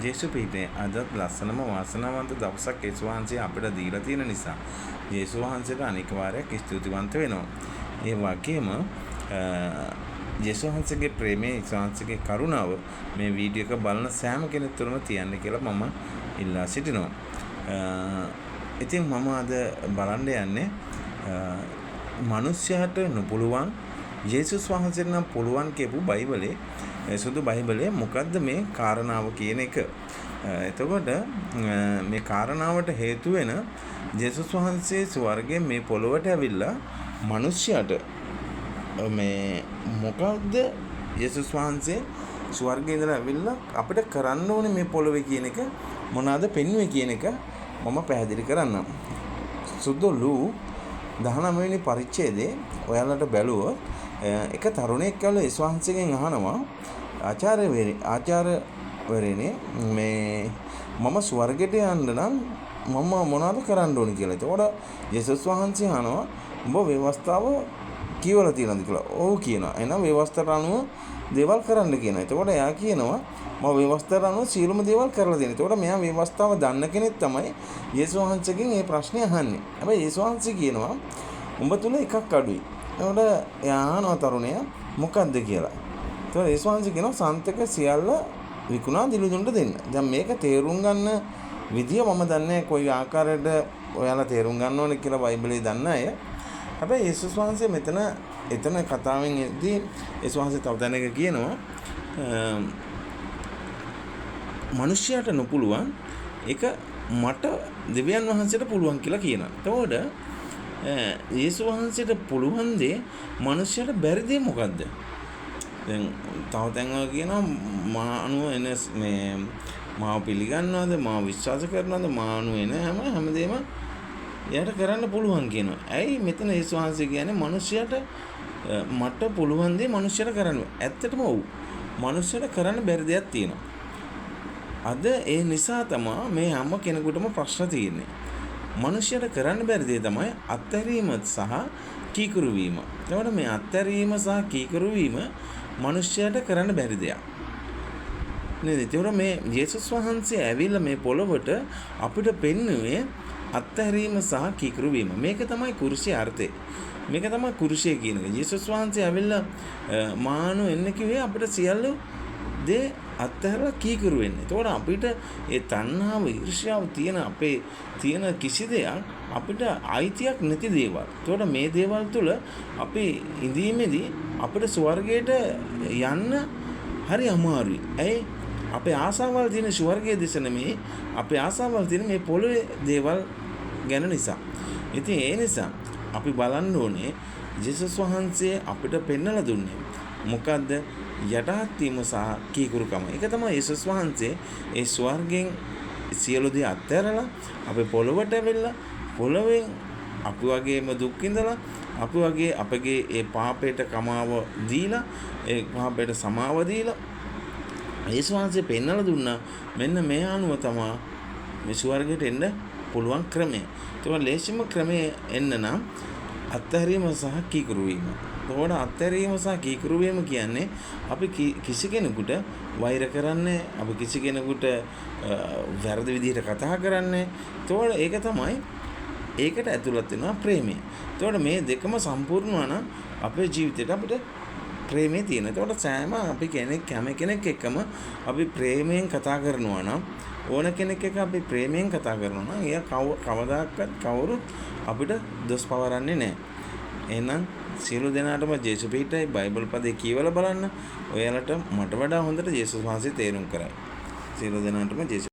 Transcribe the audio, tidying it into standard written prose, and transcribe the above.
ජේසු පිහිටේ අදත් ලස්සනම වාසනාවන්ත දවසක් යේසුස් වහන්සේ අපිට දීලා තියෙන නිසා ජේසුස් වහන්සේට අනෙක් වාරයක් ස්තුතිවන්ත වෙනවා. ඒ වගේම ජේසුස් වහන්සේගේ ප්‍රේමය, යේසුස් වහන්සේගේ කරුණාව මේ වීඩියෝ එක බලන සෑම කෙනෙක් තුළම තියන්න කියලා මම ඉල්ලා සිටිනවා. ඉතින් මම අද බලන්න යන්නේ මිනිස්යාට නොපුළුවන් යේසුස් වහන්සේට නම් පුළුවන් කියපු බයිබලේ, සුදු බයිබලයේ මොකද්ද මේ කාරණාව කියන එක. එතකොට මේ කාරණාවට හේතු වෙන ජේසුස් වහන්සේ ස්වර්ගයෙන් මේ පොළොවට ඇවිල්ලා මිනිස්යාට මේ මොකද්ද යේසුස් වහන්සේ ස්වර්ගයේ ඉඳලා ඇවිල්ලා අපිට කරන්න ඕනේ මේ පොළොවේ කියන එක මොනවාද පෙන්වුවේ කියන එක මම පැහැදිලි කරන්නම්. සුදු ලූ 19 වෙනි පරිච්ඡේදයේ ඔයාලට බැලුවොත් එක තරුණයෙක් ඇවිල්ලා යේසුස් වහන්සේගෙන් අහනවා, ආචාර්යවරයනි, මේ මම ස්වර්ගයට යන්න නම් මම මොනවද කරන්න ඕනේ කියලා. එතකොට යේසුස් වහන්සේ අහනවා, උඹ ව්‍යවස්ථාව කියවලා තියෙනවද කියලා. ඔව් කියනවා. එහෙනම් ව්‍යවස්ථාවට අනුව දේවල් කරන්න කියනවා. එතකොට එයා කියනවා, මම ව්‍යවස්ථාවට අනුව සියලුම දේවල් කරලා තියෙනවා. එතකොට මෙයා ව්‍යවස්ථාව දන්න කෙනෙක් තමයි යේසුස් වහන්සේගෙන් මේ ප්‍රශ්නේ අහන්නේ. හැබැයි යේසුස් වහන්සේ කියනවා, උඹ තුල එකක් අඩුයි. එතකොට එයා අහනවා තරුණයා මොකද්ද කියලා. එතකොට යේසුස් වහන්සේ කියනවා, සන්තක සියල්ල විකුණා දිලිඳුන්ට දෙන්න. දැන් මේක තේරුම් ගන්න විදිය මම දන්නේ නැහැ කොයි ආකාරයකට ඔයාලා තේරුම් ගන්න ඕනේ කියලා බයිබලයේ දන්න අය. හැබැයි යේසුස් වහන්සේ මෙතන එතන කතාවෙන් එද්දී යේසුස් වහන්සේ තව තැනක කියනවා, මිනිස්යාට නොපුළුවන් ඒක මට දෙවියන් වහන්සේට පුළුවන් කියලා කියනවා. එතකොට යේසුස් වහන්සේට පුළුවන් දේ මිනිස්යාට බැරි දේ මොකද්ද? දැන් තව තැන්වල කියනවා, මා අනුව එන මේ මාව පිළිගන්නවද, මාව විශ්වාස කරනවද, මා අනුව එන හැමදේම එයාට කරන්න පුළුවන් කියනවා. ඇයි මෙතන යේසුස් වහන්සේ කියන්නේ මිනිස්යාට මට පුළුවන් දේ මිනිස්යාට කරන්න. ඇත්තටම ඔව්. මිනිස්යාට කරන්න බැරි දෙයක් තියෙනවා. අද ඒ නිසා තමා මේ හැම කෙනෙකුටම ප්‍රශ්න තියෙන්නේ. මිනිස්යාට කරන්න බැරි දේ තමයි අත්හැරීම සහ කීකරු වීම. එතකොට මේ අත්හැරීම සහ කීකරු වීම මිනිස්යාට කරන්න බැරි දෙයක්. නේද? එතකොට මේ යේසුස් වහන්සේ ඇවිල්ලා මේ පොළොවට අපිට පෙන්නුවේ අත්හැරීම සහ කීකරු වීම. මේක තමයි කුරුසියේ අර්ථය. මේක තමයි කුරුසිය කියන එක. යේසුස් වහන්සේ ඇවිල්ලා මානු එන්න කිව්වේ අපිට සියලු දේ අත්හැරලා කීකරු වෙන්න. එතකොට අපිට ඒ තණ්හාව, ඊර්ෂ්‍යාව තියෙන අපේ තියෙන කිසි දෙයක් අපිට අයිතියක් නැති දේවල්. එතකොට මේ දේවල් තුල අපි ඉඳීමේදී අපිට ස්වර්ගයට යන්න හරි අමාරුයි. ඇයි? අපේ ආසාවල් තියෙන ස්වර්ගයේ දෙස නෙමෙයි, අපේ ආසාවල් තියෙන මේ පොළොවේ දේවල් ගැන නිසා. ඉතින් ඒ නිසා අපි බලන්න ඕනේ ජේසුස් වහන්සේ අපිට පෙන්වලා දුන්නේ මොකද්ද? යටහත් වීම සහ කීකරුකම. ඒක තමයි යේසුස් වහන්සේ ඒ ස්වර්ගයෙන් සියලු දේ අත්හැරලා අපේ පොළොවට ඇවිල්ලා පොළොවෙන් අපි වගේම දුක් විඳලා අපි වගේ අපගේ ඒ පාපයට කමාව දීලා ඒ පාපයට සමාව දීලා යේසුස් වහන්සේ පෙන්වලා දුන්නා මෙන්න මේ අනුව තමා මේ ස්වර්ගයට එන්න පුළුවන් ක්‍රමය. ඒතකොට ලේසිම ක්‍රමය එන්න නම් අත්හැරීම සහ කීකරු වීම. එතකොට අත්හැරීම සහ කීකරු වීම කියන්නේ අපි කිසි කෙනෙකුට වෛර කරන්නේ, අපි කිසි කෙනෙකුට වැරදි විදිහට කතා කරන්නේ. එතකොට ඒක තමයි ඒකට ඇතුළත් වෙනවා ප්‍රේමය. එතකොට මේ දෙකම සම්පූර්ණ වුණා නම් අපේ ජීවිතේට අපිට ප්‍රේමය තියෙනවා. එතකොට සෑම අපි කෙනෙක් හැම කෙනෙක් එක්කම අපි ප්‍රේමයෙන් කතා කරනවා නම්, ඕන කෙනෙක් එක්ක අපි ප්‍රේමයෙන් කතා කරනවා නම් එයා කවදාකවත් කවුරුත් අපිට දොස් පවරන්නේ නැහැ. එහෙනම් සියලු දෙනාටම ජේසුස් පිහිටයි. බයිබල් පදේ කියවලා බලන්න. ඔයාලට මට වඩා හොඳට ජේසුස් වහන්සේ තේරුම් කරයි. සියලු දෙනාටම ජේසුස්